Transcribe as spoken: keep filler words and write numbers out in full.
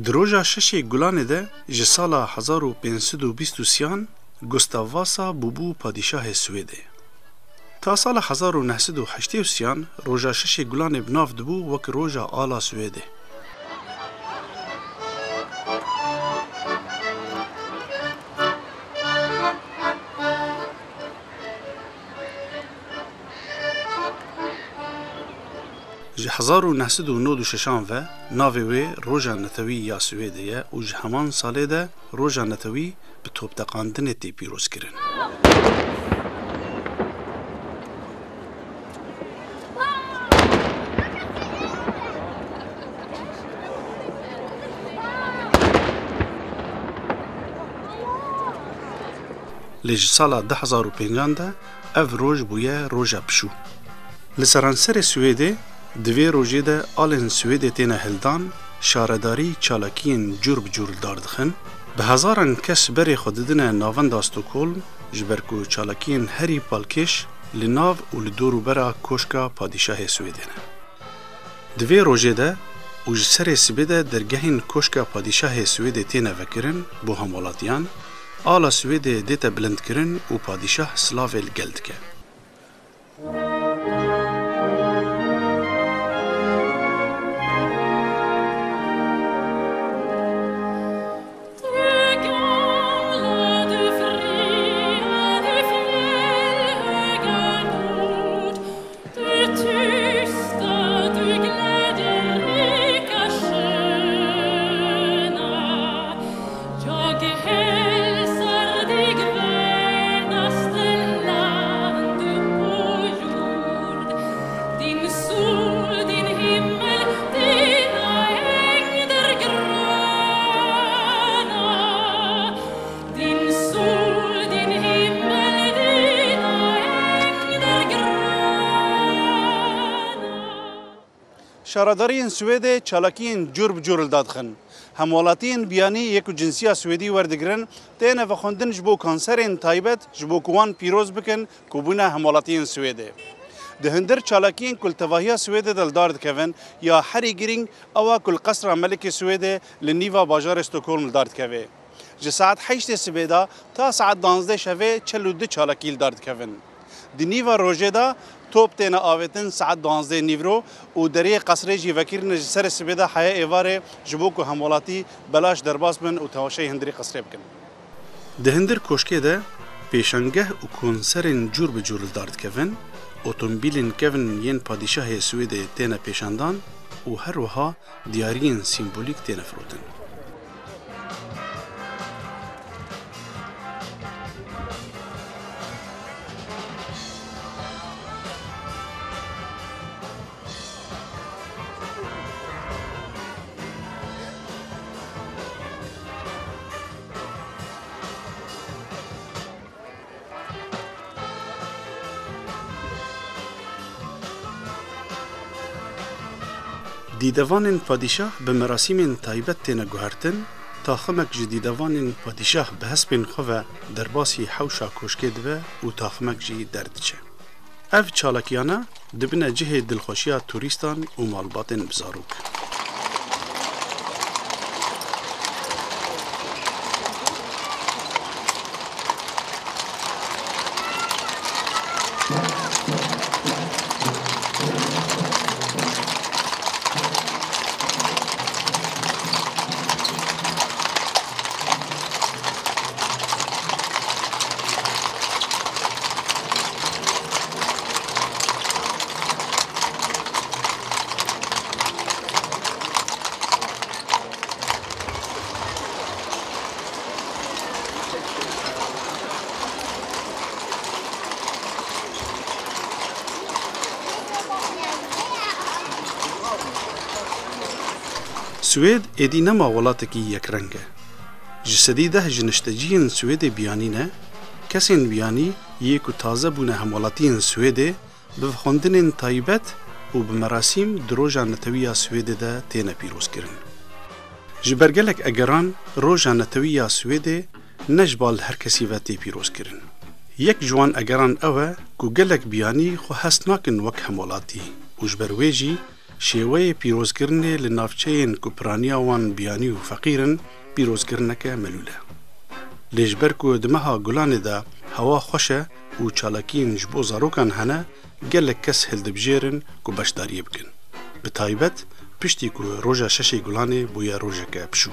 Di roja şeşê Gulanê de ji sala hezar û pênc sed û bîst û sêyan Gustav Vasa bûbû padîşahê Swêdê. Ta sala hezar û neh sed û heştê û sêyan roja şeşê Gulanê bi nav dibû wek roja ala Swêdê. Ji hezar û neh sed û nod û şeşan ve navê wê Roja Netewî ya Swêdê ye û ji heman salê de Roja Netewî bi topteqandinê tê pîrozkirin. Lê ji sala du hezar û pêncan de ev roj bûye roja pişû. Li seranserê Swêdê di vê rojê de alên Swêdê têne hildan, şaredarî çalakiyên cûr bi cûr li dar dixin. Bi hezaran kes berê xwe didine navenda Stockholm, ji ber ku çalakiyên herî balkêş li nav û li dorûbera koşka padîşahê Swêdê ne. Di vê rojê de û ji serê sibê de dergehên koşka padîşahê Swêdê têne vekirin bo hemwelatiyan, ala Swêdê dête bilindkirin û padîşah silavê li gel dike. Şaredariyên Swêdê çalakiyên cûr bi cûr li dar dixin. Hemwelatiyên biyanî yê ku cinsiya Swêdî werdigirin, têne vexwendin ji bo konserên taybet, ji bo ku wan pîroz bikin ku bûne hemwelatiyên Swêdê. Di hundir çalakiyên ku li tevahiya Swêdê de li dar dikevin, ya herî girîng ew a ku li Qesra Melikê Swêdê li nîva bajarê Stockholm li dar dikeve. Ji saet heştê sibê de ta saet duwazdeh şevê çel û du çalakî li dar dikevin. Di nîva rojê de top têne avêtin saet duwazdeh nîvro û deriyê qesrê jî vekirine ji serê sibê de heya êvarê ji bo ku hemwelatî belaş derbas bin û temaşeyê hundirê qesrê bikin. Di hundir koşkê de pêşangeh û konserên cûr bi cûr li dar dikevin, otomobîlên kevn yên padîşahê Swêdê têne pêşandan û her wiha diyariyên sîmbolîk têne firotin. Dîdevanên padîşah bi merasîmên taybet têne guhertin, taximek ji dîdevanên padîşah bi hespên xwe ve derbasî hewşa koşkê dibe û taximek jî derdiçe. Ev çalakiyane dibine cihê dilxweşiya turîstan û malbatên bi zarok. Swêd êdî nema welatekî yekreng e. Ji sedî deh ji nişteciyên Swêdê biyanî ne, kesên biyanî yê ku taze bûne hemwelatiyên Swêdê, bi vexwendinên taybet û bi merasîm di Roja Netewî ya Swêdê de têne pîrozkirin. Ji ber gelek egeran Roja Netewî ya Swêdê ne ji bal her kesî ve tê pîrozkirin. Yek ji wan egeran ew e ku gelek biyanî xwe hest nakin wek hemwelatî û ji ber wê jî Şêweyê pîrozkirinê li navçeyên ku piraniya wan biyanî û feqîr in, pîrozkirineke melûl e. Lê ji ber ku di meha Gulanê de hewa xweş e û çalakiyên ji bo zarokan hene, gelek kes hildibijêrin ku beşdariyê bikin. Bi taybet piştî ku roja şeşê Gulanê bûye rojeke pişû.